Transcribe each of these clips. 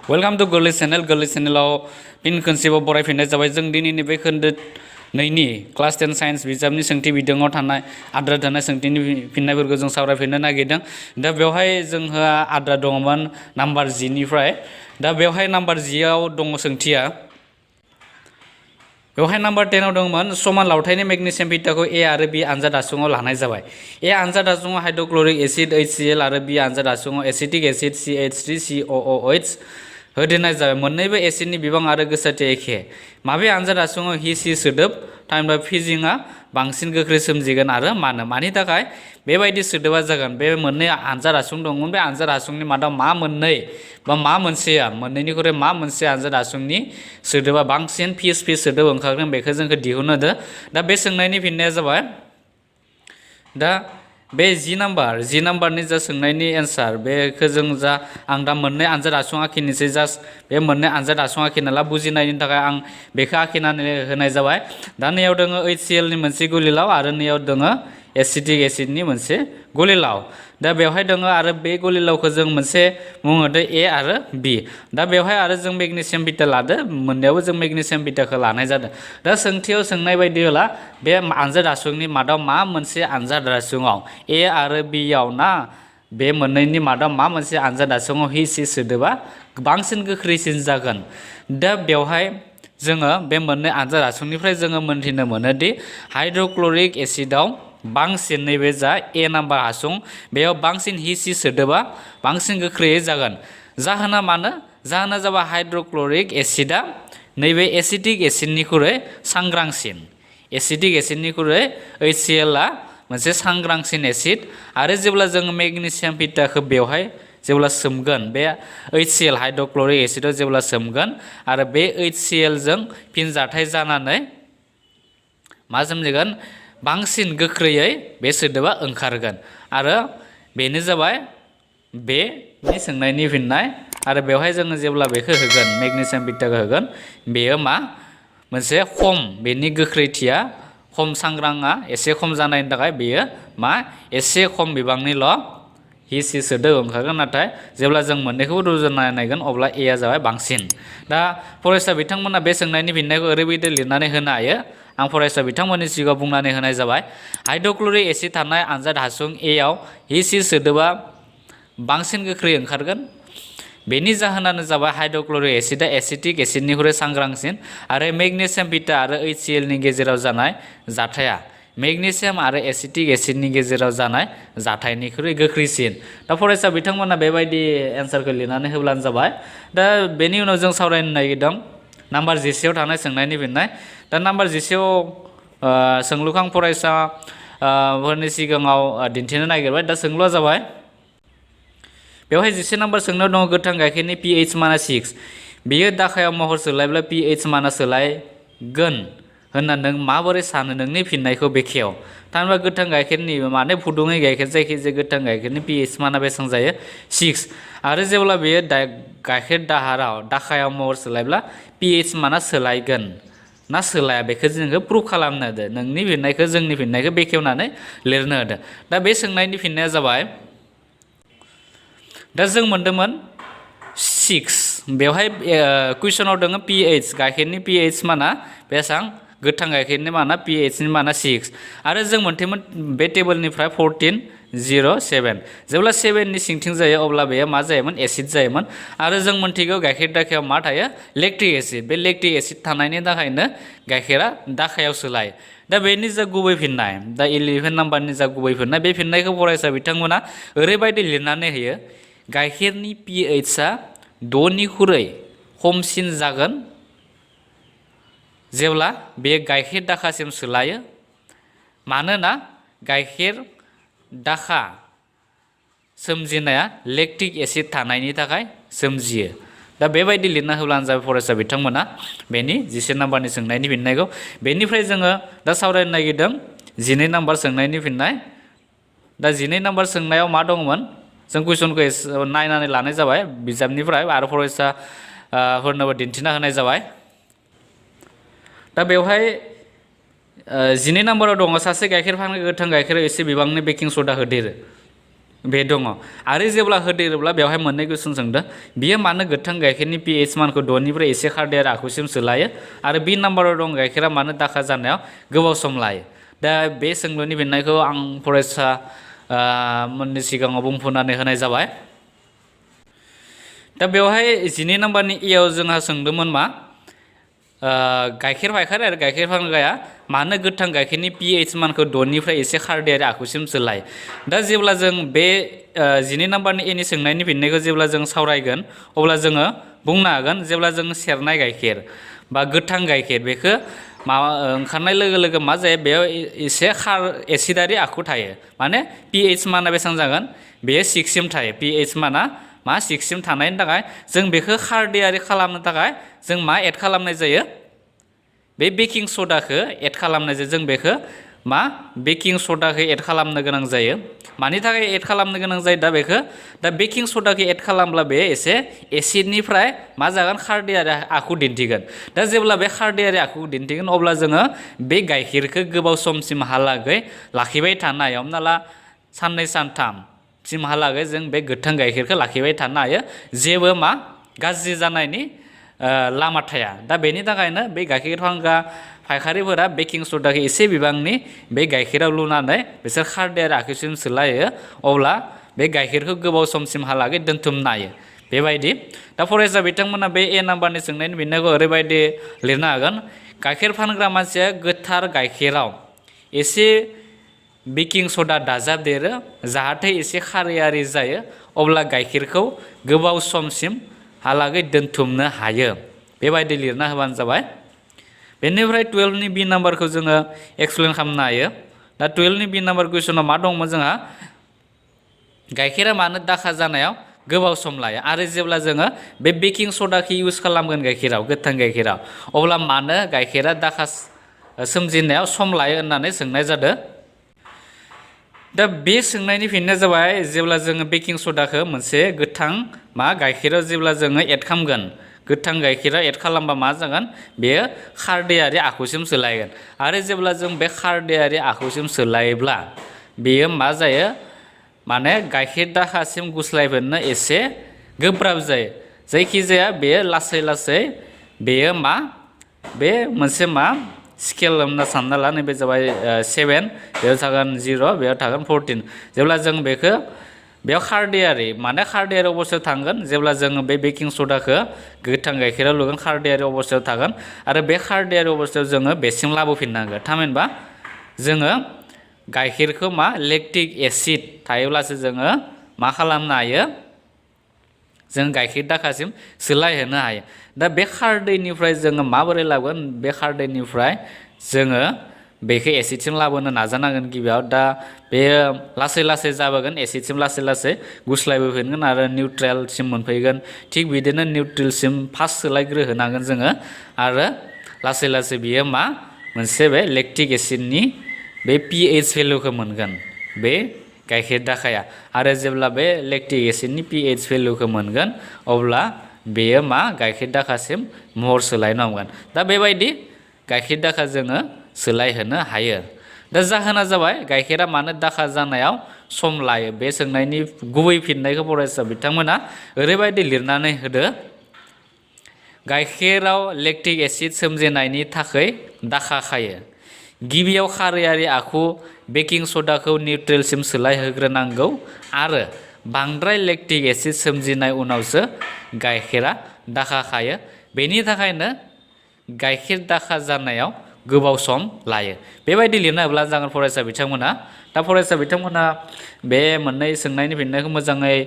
Welcome to गोरलै चेनेलाव फिन खनसेबाव बरायफिननाय जाबाय जों दिनैनि बे खोन्दो नैनि क्लास 10 साइन्स बिजाबनि सोंथि बिदाङाव थानाय आद्रा थानाय सोंथिनि फिननायफोरखौ जों सावरायफिननो नागिरदों। दा बेवहाय जोंहा आद्रा दङमोन नाम्बार 10 निफ्राय। दा बेवहाय नाम्बार 10 आव दङ सोंथिया। बेवहाय नाम्बार 10 आव दंमोन समान लावथायनि मेग्नेसियाम फिटाखौ ए आरो बी आनजाद आसुङाव लानाय जाबाय। ए आनजाद आसुङाव हाइड्रक्लरिक एसिड HCl आरो बी आनजाद आसुङाव एसिटिक एसिड CH3COOH होदेरनाय जाबाय। मोन्नैबो एसिडनि बिबां आरो गोसारथिया एखे। माबे आनजाद आसुङाव हि-सि सोदोब थामहिनबा फिजिंआ बांसिन गोख्रै सोमजिगोन आरो मानो? मानि थाखाय बेबायदि सोदोबा जागोन? बे मोननै आनजाद आसुं दंमोन। बे आनजाद आसुंनि मादाव मा मोननै बा मा मोनसेया मोननैनिख्रुइ मा मोनसे आनजाद आसुंनि सोदोबा बांसिन फिस सोदोब ओंखारगोन बेखौ जोंखौ दिहुननो होदो। दा बे सोंनायनि फिननाया जाबाय दा बे 10 नाम्बारनि जा सोंनायनि एन्सार बेखौ जों जा आं दा मोननै आनजाद आसुं आखिनोसै जास्ट बे मोननै आनजाद आसुं आखिनाला बुजिनायनि थाखाय आं बेखौ आखिनानै होनाय जाबाय। दा नैयाव दङ HCl नि मोनसे गुलिलाव आरो नैयाव दङ एसिटिक एसिडनि मोनसे गुलिलाव। दा बेवहाय दङ आरो बे गुलिलावखौ जों मोनसे मुं होदो ए आरो बी। दा बेवहाय आरो जों मेग्नेसियाम बिटा लादो। मोननैयावबो जों मेग्नेसियाम बिटाखौ लानाय जादों। दा सोंथियाव सोंनाय बायदिब्ला बे आनजाद आसुंनि मादाव मा मोनसे आनजाद आसुङाव ए आरो बी आव ना बे मोननैनि मादाव मा मोनसे आनजाद आसुङाव हि-सि सोदोबा बांसिन गोख्रैसिन जागोन? दा बेवहाय जोङो बे मोननै आनजाद आसुंनिफ्राय जोङो मोनथिनो मोनोदि हाइड्रक्लरिक एसिडआव बांसिन नैबे जा ए नाम्बार आसुं बेयाव बांसिन हि-सि सोदोबा बांसिन गोख्रैयै जागोन। जाहोना मानो? जाहोना जाबाय हाइड्रक्लरिक एसिडआ नैबे एसिटिक एसिडनिख्रुइ सांग्रांसिन। एसिटिक एसिडनिख्रुइ HCl आ मोनसे सांग्रांसिन एसिड आरो जेब्ला जों मेग्नेसियाम फिटाखौ बेवहाय जेब्ला सोमगोन बे HCl हाइड्रक्लरिक एसिडआव जेब्ला सोमगोन आरो बे HCl जों फिनजाथाय जानानै मा सोमजिगोन? बांसिन गोख्रैयै बे सोदोबा ओंखारगोन आरो बेनो जाबाय बेनि सोंनायनि फिननाय। आरो बेवहाय जोङो जेब्ला बेखौ होगोन मेग्नेसियाम बिटाखौ होगोन बेयो मा मोनसे खम बेनि गोख्रैथिया खम सांग्राङा एसे खम जानायनि थाखाय बेयो मा एसे खम बिबांनिल' हि-सि सोदोब ओंखारगोन। नाथाय जेब्ला जों मोननैखौबो रुजुना नायगोन अब्ला ए आ जाबाय बांसिन। दा फरायसा बिथांमोना बे सोंनायनि फिननायखौ ओरैबायदि लिरनानै होनो हायो। आं फरायसा बिथांमोननि सिगाङाव बुंनानै होनाय जाबाय हाइड्रक्लरिक एसिड थानाय आनजाद आसुं ए आव हि-सि सोदोबा बांसिन गोख्रै ओंखारगोन। बेनि जाहोनानो जाबाय हाइड्रक्लरिक एसिडआ एसिटिक एसिडनिख्रुइ सांग्रांसिन आरो मेग्नेसियाम बिटा आरो HCl नि गेजेराव जानाय जाथाया मेग्नेसियाम आरो एसिटिक एसिडनि गेजेराव जानाय जाथायनिख्रुइ गोख्रैसिन। दा फरायसा बिथांमोना बेबायदि एन्सारखौ लिरनानै होब्लानो जाबाय। दा बेनि उनाव जों सावरायनो नागिरदों नाम्बार 10 आव थानाय सोंनायनि फिननाय। दा नाम्बार 10 आव सोंलुखां फरायसा फोरनि सिगाङाव दिन्थिनो नागिरबाय। दा सोंलुआ जाबाय बेवहाय 11 नाम्बार सोंनायाव दङ गोथां गाइखेरनि pH माना 6 बेयो दाखायाव महर सोलायब्ला pH माना सोलायगोन होनना नों माबोरै सानो? नोंनि फिननायखौ बेखेव। थामहिनबा गोथां गाइखेरनि माने फुदुङै गाइखेर जायखिजाया गोथां गाइखेरनि pH माना बेसेबां जायो 6 आरो जेब्ला बेयो गाइखेर दाखायाव महर सोलायब्ला pH माना सोलायगोन ना सोलाया बेखौ जोङो प्रुफ खालामनो होदो। नोंनि फिननायखौ जोंनि फिननायखौ बेखेवनानै लिरनो होदो। दा बे सोंनायनि फिननाया जाबाय दा जों मोनदोंमोन 6 बेवहाय कुइसनाव दङ pH गाइखेरनि pH माना बेसेबां? गोथां गाइखेरनि माना pH नि माना 6 आरो जों मोनदोंमोन बे टेबोलनिफ्राय 1407 जेब्ला 7 नि सिंथिं जायो अब्ला बेयो मा जायोमोन? एसिड जायोमोन। आरो जों मोनथिगौ गाइखेर दाखायाव मा थायो? Lactic acid. बे लेक्टिक एसिड थानायनि थाखायनो गाइखेरा दाखायाव सोलायो। दा बेनि जा गुबै फिननाय दा 11 नाम्बारनि जा गुबै फिननाय बे फिननायखौ फरायसा बिथांमोना ओरैबायदि लिरनानै होयो गाइखेरनि pH आ 6 निख्रुइ खमसिन जागोन जेब्ला बे गाइखेर दाखासिम सोलायो। मानोना गाइखेर दाखा सोमजिनाया लेक्टिक एसिड थानायनि थाखाय सोमजियो। दा बेबायदि लिरना होब्लानो जाबाय फरायसा बिथांमोना बेनि 11 नाम्बारनि सोंनायनि फिननायखौ। बेनिफ्राय जोङो दा सावरायनो नागिरदों 12 नाम्बार सोंनायनि फिननाय। दा 12 नाम्बार सोंनायाव मा दंमोन? जों कुइसनखौ नायनानै लानाय जाबाय बिजाबनिफ्राय आरो फरायसाफोरनोबो दिन्थिना होनाय जाबाय। दा बेवहाय 12 नाम्बाराव दङ सासे गाइखेर फानग्रा गोथां गाइखेराव एसे बिबांनि बेकिं सदा होदेरो। बे दङ आरो जेब्ला होदेरोब्ला बेवहाय मोननै कुइसन सोंदों बियो मानो गोथां गाइखेरनि pH मानखौ 6 निफ्राय एसे खारदैयारि आखुसिम सोलायो आरो बि नाम्बाराव दं गाइखेरा मानो दाखा जानायाव गोबाव सम लायो दा बे सोंलुनि फिननायखौ आं फरायसा मोननि सिगाङाव बुंफोरनानै होनाय जाबाय दा बेवहाय 12 नाम्बारनि ए आव जोंहा सोंदोंमोन मा गाइखेर फायखारि आरो गाइखेर फानग्राया मानो गोथां गाइखेरनि pH मानखौ 6 निफ्राय एसे खारदैयारि आखुसिम सोलायो दा जेब्ला जों बे 12 नाम्बारनि एनि सोंनायनि फिननायखौ जेब्ला जों सावरायगोन अब्ला जोङो बुंनो हागोन जेब्ला जों सेरनाय गाइखेर बा गोथां गाइखेर बेखौ माबा ओंखारनाय लोगो लोगो मा जायो बेयाव एसे एसिडारि आखु थायो माने pH माना बेसेबां जागोन बेयो 6 सिम थायो pH माना मा 6 सिम थानायनि थाखाय जों बेखौ खारदैयारि खालामनो थाखाय जों मा एड खालामनाय जायो बे बेकिं सदाखौ एड खालामनाय जायो जों बेखौ मा बेकिं सदाखौ एड खालामनो गोनां जायो मानि थाखाय एड खालामनो गोनां जायो दा बेखौ दा बेकिं सदाखौ एड खालामब्ला बे एसे एसिडनिफ्राय मा जागोन खारदैयारि आखु दिन्थिगोन दा जेब्ला बे खारदैयारि आखु दिन्थिगोन अब्ला जोङो बे गाइखेरखौ गोबाव समसिमहालागै लाखिबाय थानो हायो हमना ला साननै सानथाम सिमहालागै जों बे गोथां गाइखेरखौ लाखिबाय थानो हायो जेबो मा गाज्रि जानायनि लामा थाया दा बेनि थाखायनो बे गाइखेर फानग्रा फायखारिफोरा बेकिं सदाखौ एसे बिबांनि बे गाइखेराव लुनानै बिसोर खारदैयारि आखुसिम सोलायो अब्ला बे गाइखेरखौ गोबाव समसिमहालागै दोनथुमनो हायो बेबायदि दा फरायसा बिथांमोना बे ए नाम्बारनि सोंनायनि फिननायखौ ओरैबायदि लिरनो हागोन गाइखेर फानग्रा मानसिया गोथार गाइखेराव एसे बेकिं सदा दाजाबदेरो जाहाथे एसे खारैयारि जायो अब्ला गाइखेरखौ गोबाव समसिम हालागै दोनथुमनो हायो बेबायदि लिरना होबानो जाबाय बेनिफ्राय 12 नि बि नाम्बारखौ जोङो एक्सप्लेन खालामनो हायो दा 12 नि बि नाम्बार कुइसनाव मा दंमोन जोंहा गाइखेरा मानो दाखा जानायाव गोबाव सम लायो आरो जेब्ला जोङो बे बेकिं सदाखौ इउज खालामगोन गाइखेराव गोथां गाइखेराव अब्ला मानो गाइखेरा दाखा सोमजिनायाव सम लायो होननानै सोंनाय जादों दा बे सोंनायनि फिननाया जाबाय जेब्ला जोङो बेकिं सदाखौ मोनसे गोथां मा गाइखेराव जेब्ला जोङो एड खालामगोन गोथां गाइखेराव एड खालामबा मा जागोन बेयो खारदैयारि आखुसिम सोलायगोन आरो जेब्ला जों बे खारदैयारि आखुसिम सोलायोब्ला बेयो मा जायो माने गाइखेर दाखासिम गुस्लायफिननो एसे गोब्राब जायो जायखिजाया बेयो लासै लासै बेयो मा बे मोनसे मा स्केल होनना सानना ला नैबे जाबाय 7 बेयाव थागोन 0 बेयाव थागोन 14 जेब्ला जों बेखौ बेयाव खारदैयारि माने खारदैयारि अबस्थायाव थांगोन जेब्ला जोङो बे बेकिं सदाखौ गोथां गाइखेराव लुगोन खारदैयारि अबस्थायाव थागोन आरो बे खारदैयारि अबस्थायाव जोङो बेसिम लाबोफिननांगोन थामहिनबा जोङो गाइखेरखौ मा लेक्टिक एसिड थायोब्लासो जोङो मा खालामनो हायो जों गाइखेर दाखासिम सोलायहोनो हायो दा बे खारदैनिफ्राय जोङो माबोरै लाबोगोन बे खारदैनिफ्राय जोङो बेखौ एसिडसिम लाबोनो नाजानांगोन गिबियाव दा बेयो लासै लासै जाबोगोन एसिडसिम लासै लासै गुस्लायबोफिनगोन आरो निउट्रेलसिम मोनफैगोन थिग बिदिनो निउट्रेलसिम फार्स्ट सोलायग्रोहोनांगोन जोङो आरो लासै लासै बियो मा मोनसे बे लेक्टिक एसिडनि बे pH भेलुखौ मोनगोन बे गाइखेर दाखाया आरो जेब्ला बे लेक्टिक एसिडनि pH भेलुखौ मोनगोन अब्ला बेयो मा गाइखेर दाखासिम महर सोलायनो हमगोन दा बेबायदि गाइखेर दाखा जोङो सोलायहोनो हायो दा जाहोना जाबाय गाइखेरा मानो दाखा जानायाव सम लायो बे सोंनायनि गुबै फिननायखौ फरायसा बिथांमोना ओरैबायदि लिरनानै होदो गाइखेराव लेक्टिक एसिड सोमजिनायनि थाखाय दाखा खायो गिबियाव खारैयारि आखु बेकिं सदाखौ निउट्रेलसिम सोलायहोग्रोनांगौ आरो बांद्राय लेक्टिक एसिड सोमजिनाय उनावसो गाइखेरा दाखा खायो बेनि थाखायनो गाइखेर दाखा जानायाव गोबाव सम लायो बेबायदि लिरना होब्ला जागोन फरायसा बिथांमोना दा फरायसा बिथांमोना बे मोननै सोंनायनि फिननायखौ मोजाङै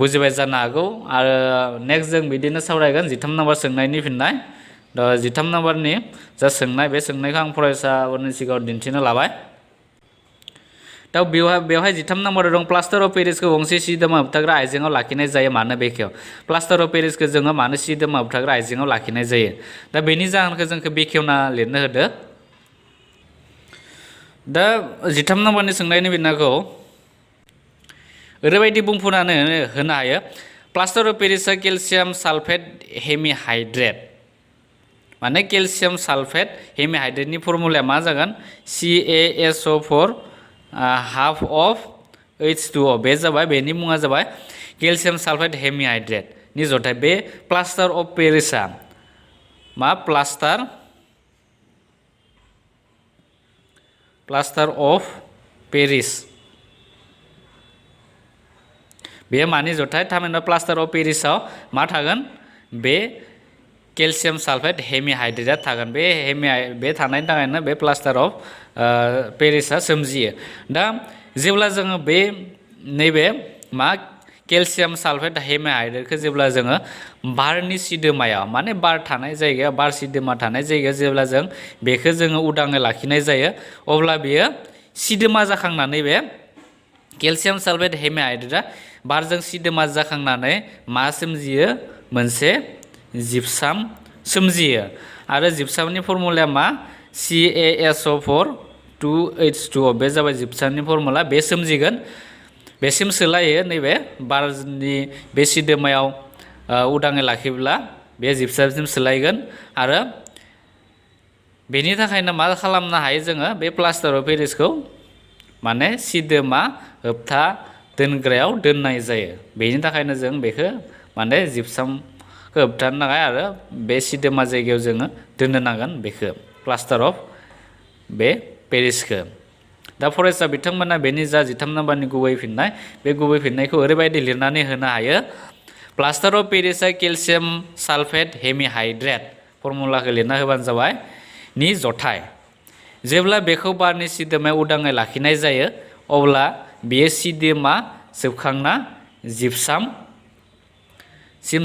बुजिबाय जानो हागौ आरो नेक्स्ट जों बिदिनो सावरायगोन 13 नाम्बार सोंनायनि फिननाय दा 13 नाम्बारनि जा सोंनाय बे सोंनायखौ आं फरायसाफोरनि सिगाङाव दिन्थिनो लाबाय दा बेवहाय 13 नाम्बाराव दं प्लास्टार अफ पेरिसखौ गंसे सिदोमा होबथाग्रा आइजेंआव लाखिनाय जायो मानो बेखेव प्लास्टार अफ पेरिसखौ जोङो मानो सिदोमा होबथाग्रा आइजेंआव लाखिनाय जायो दा बेनि जाहोनखौ जोंखौ बेखेवना लिरनो होदो दा 13 नाम्बारनि सोंनायनि फिननायखौ ओरैबायदि बुंफुरनानै होनो हायो प्लास्टार अफ पेरिसआ केलसियाम सालफेट हेमिहाइड्रेट माने केलसियाम सालफेट हेमिहाइड्रेटनि फर्मुलाया मा जागोन CaSO4 हाफ अफ H2O बे जाबाय बेनि मुङा जाबाय केलसियाम सालफेट हेमिहाइड्रेट नि जथाय बे प्लास्टार अफ पेरिसआ मा प्लास्टार अफ पेरिस बे मानि जथाय थामहिनबा प्लास्टार अफ पेरिसआव मा थागोन बे केलसियाम सालफेट हेमिहाइड्रेटआ थागोन बे थानायनि थाखायनो बे प्लास्टार अफ पेरिसआ सोमजियो दा जेब्ला जोङो बे नैबे मा केलसियाम सालफेट हेमिहाइड्रेटखौ जेब्ला जोङो बारनि सिदोमायाव माने बार थानाय जायगायाव बार सिदोमा थानाय जायगायाव जेब्ला जों बेखौ जोङो उदाङै लाखिनाय जायो अब्ला बेयो सिदोमा जाखांनानै बे केलसियाम सालफेट हेमिहाइड्रेटआ बारजों सिदोमा जाखांनानै मा सोमजियो मोनसे जिप्साम सोमजियो आरो जिप्सामनि फर्मुलाया मा CaSO4 2H2O बे जाबाय जिप्सामनि फर्मुला बे सोमजिगोन बेसिम सोलायो नैबे बारनि बे सिदोमायाव उदाङै लाखिब्ला बे जिप्सामसिम सोलायगोन आरो बेनि थाखायनो मा खालामनो हायो जोङो बे प्लास्टार अफ पेरिसखौ माने सिदोमा होबथा दोनग्रायाव दोननाय जायो बेनि थाखायनो जों बेखौ माने जिप्सामखौ होबथानो थाखाय आरो बे सिदोमा जायगायाव जोङो दोननो नांगोन बेखौ प्लास्टार अफ बे पेरिसखौ दा फरायसा बिथांमोना बेनि जा 13 नाम्बारनि गुबै फिननाय बे गुबै फिननायखौ ओरैबायदि लिरनानै होनो हायो प्लास्टार अफ पेरिसआ केलसियाम सालफेट हेमिहाइड्रेट फर्मुलाखौ लिरना होबानो जाबाय नि जथाय जेब्ला बेखौ बारनि सिदोमायाव उदाङै लाखिनाय जायो अब्ला बेयो सिदोमा जोबखांना जिप्सामसिम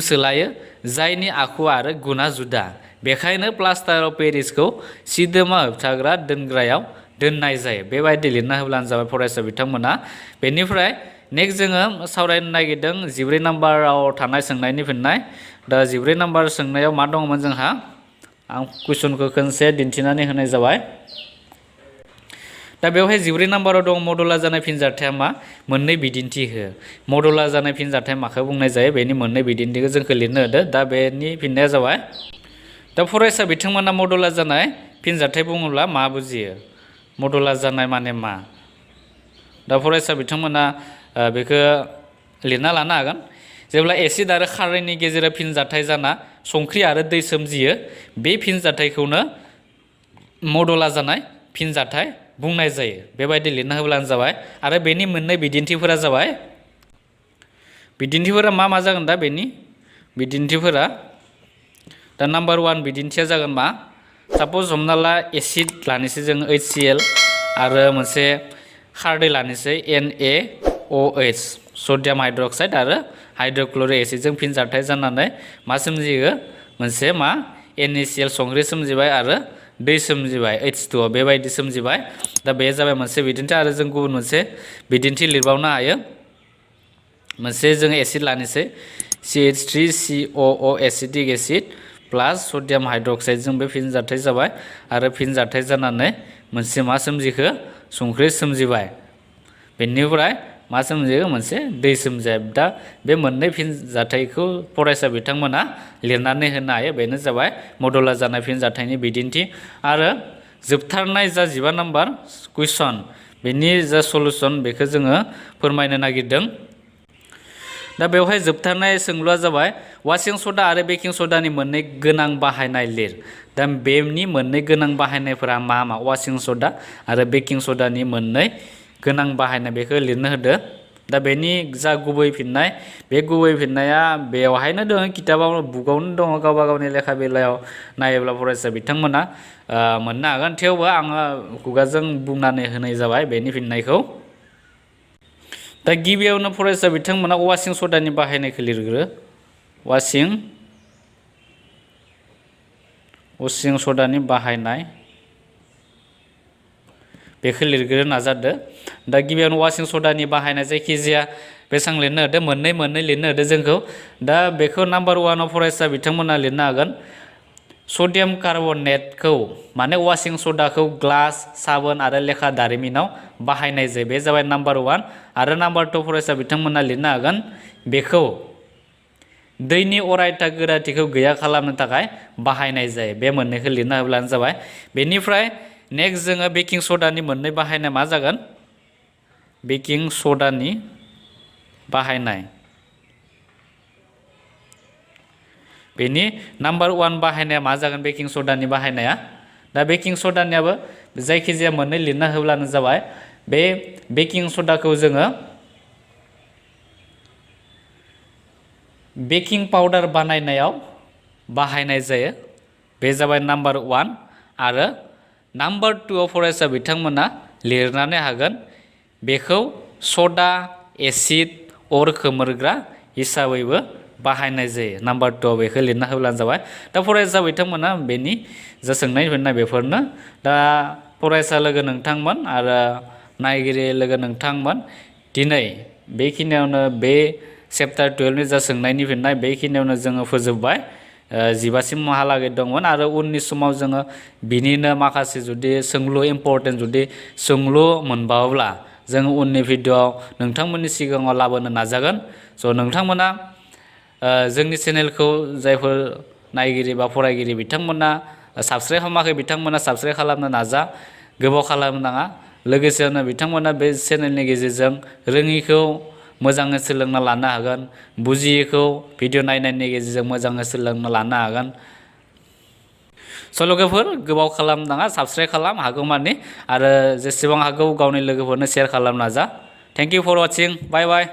सोलायो जायनि आखु आरो गुना जुदा बेखायनो प्लास्टार अफ पेरिसखौ सिदोमा होबथाग्रा दोनग्रायाव दोननाय जायो बेबायदि लिरना होब्लानो जाबाय फरायसा बिथांमोना बेनिफ्राय नेक्स्ट जोङो सावरायनो नागिरदों 14 नाम्बाराव थानाय सोंनायनि फिननाय दा 14 नाम्बार सोंनायाव मा दङमोन जोंहा आं कुइसनखौ खनसे दिन्थिनानै होनाय जाबाय दा बेवहाय 14 नाम्बाराव दं मडुलार जानाय फिनजाथाया मा मोननै बिदिन्थि हो मडुलार जानाय फिनजाथाया माखौ बुंनाय जायो बेनि मोननै बिदिन्थिखौ जोंखौ लिरनो होदो दा बेनि फिननाया जाबाय दा फरायसा बिथांमोना मडुलार जानाय फिनजाथाय बुङोब्ला मा बुजियो मडुलार जानाय माने मा दा फरायसा बिथांमोना बेखौ लिरना लानो हागोन जेब्ला एसिड आरो खारैनि गेजेराव फिनजाथाय जाना संख्रि आरो दै सोमजियो बे फिनजाथायखौनो मडुलार जानाय फिनजाथाय बुंनाय जायो बेबायदि लिरना होब्लानो जाबाय आरो बेनि मोननै बिदिन्थिफोरा जाबाय बिदिन्थिफोरा मा जागोन दा बेनि बिदिन्थिफोरा दा नाम्बार 1 बिदिन्थिया जागोन मा साप'ज हमना ला एसिड लानोसै जों HCl आरो मोनसे खारदै लानोसै NaOH सडियाम हाइड्रक्साइड आरो हाइड्रक्लरिक एसिडजों फिनजाथाय जानानै मा सोमजियो मोनसे मा NaCl संख्रि सोमजिबाय आरो दै सोमजिबाय H2O बेबायदि सोमजिबाय दा बे जाबाय मोनसे बिदिन्थि आरो जों गुबुन मोनसे बिदिन्थि लिरबावनो हायो मोनसे जों एसिड लानोसै CH3COO एसिटिक एसिड प्लास सडियाम हाइड्रक्साइडजों बे फिनजाथाय जाबाय आरो फिनजाथाय जानानै मोनसे मा सोमजिखो संख्रि सोमजिबाय बेनिफ्राय मा सोमजियो मोनसे दै सोमजिबाय दा बे मोननै फिनजाथायखौ फरायसा बिथांमोना लिरनानै होनो हायो बेनो जाबाय मडुलार जानाय फिनजाथायनि बिदिन्थि आरो जोबथारनाय जा 15 नाम्बार कुइसन बेनि जा सलुसन बेखौ जोङो फोरमायनो नागिरदों दा बेवहाय जोबथारनाय सोंलुआ जाबाय वाशिं सडा आरो बेकिं सडानि मोननै गोनां बाहायनाय लिर दा बेनि मोननै गोनां बाहायनायफोरा मा वाशिं सडा आरो बेकिं सडानि मोननै गोनां बाहायनाय बेखौ लिरनो होदो दा बेनि जा गुबै फिननाय बे गुबै फिननाया बेवहायनो दङ किताबाव बुकआवनो दङ गावबा गावनि लेखा बिलाइयाव नायोब्ला फरायसा बिथांमोना मोननो हागोन थेवबो आङो खुगाजों बुंनानै होनाय जाबाय बेनि फिननायखौ दा गिबियावनो फरायसा बिथांमोना वाशिं सडानि बाहायनायखौ लिरग्रो वाशिं सडानि बाहायनाय बेखौ लिरग्रो नाजादो दा गिबियावनो वाशिं सडानि बाहायनाय जायखिजाया बेसेबां लिरनो होदो मोननै लिरनो होदो जोंखौ दा बेखौ नाम्बार 1 आव फरायसा बिथांमोना लिरनो हागोन सडियाम कार्बनेटखौ माने वाशिं सडाखौ ग्लास साबोन आरो लेखा दारिमिनाव बाहायनाय जायो बे जाबाय नाम्बार 1 आरो नाम्बार 2 फरायसा बिथांमोना लिरनो हागोन बेखौ दैनि अरायथा गोराथिखौ गैया खालामनो थाखाय बाहायनाय जायो बे मोननैखौ लिरना होब्लानो जाबाय बेनिफ्राय नेक्स्ट जोङो बेकिं सडानि मोननै बाहायनाय मा जागोन बेकिं सदानि बाहायनाय बेनि नाम्बार 1 बाहायनाया मा जागोन बेकिं सदानि बाहायनाया दा बेकिं सदानियाबो जायखिजाया मोननै लिरना होब्लानो जाबाय बे बेकिं सदाखौ जोङो बेकिं पाउडार बानायनायाव बाहायनाय जायो बे जाबाय नाम्बार 1 आरो नाम्बार 2 आव फरायसा बिथांमोना लिरनानै हागोन बेखौ सदा एसिड अर खोमोरग्रा हिसाबैबो बाहायनाय जायो नाम्बार 2 आव बेखौ लिरना होब्लानो जाबाय दा फरायसा बिथांमोना बेनि जा सोंनाय फिननाय बेफोरनो दा फरायसा लोगो नोंथांमोन आरो नायगिरि लोगो नोंथांमोन दिनै बेखिनियावनो बे चेप्टार 12 नि जा सोंनायनि फिननाय बेखिनियावनो जोङो फोजोबबाय 15सिमहालागै दंमोन आरो उननि समाव जोङो बिनिनो माखासे जुदि सोंलु इम्परटेन्ट जुदि सोंलु मोनबावोब्ला जोङो उननि भिडिअआव नोंथांमोननि सिगाङाव लाबोनो नाजागोन स' नोंथांमोना जोंनि चेनेलखौ जायफोर नायगिरि बा फरायगिरि बिथांमोना साबस्क्राइब खालामाखै बिथांमोना साबस्क्राइब खालामनो नाजा गोबाव खालामनो नाङा लोगोसेनो बिथांमोना बे चेनेलनि गेजेरजों रोङिखौ मोजाङै सोलोंना लानो हागोन बुजियैखौ भिडिअ नायनायनि गेजेरजों मोजाङै सोलोंना लानो हागोन स' लोगोफोर गोबाव खालामनाङा साबस्क्राइब खालाम हागौमानि आरो जेसेबां हागौ गावनि लोगोफोरनो शेयार खालामनो नाजा thank you for watching bye bye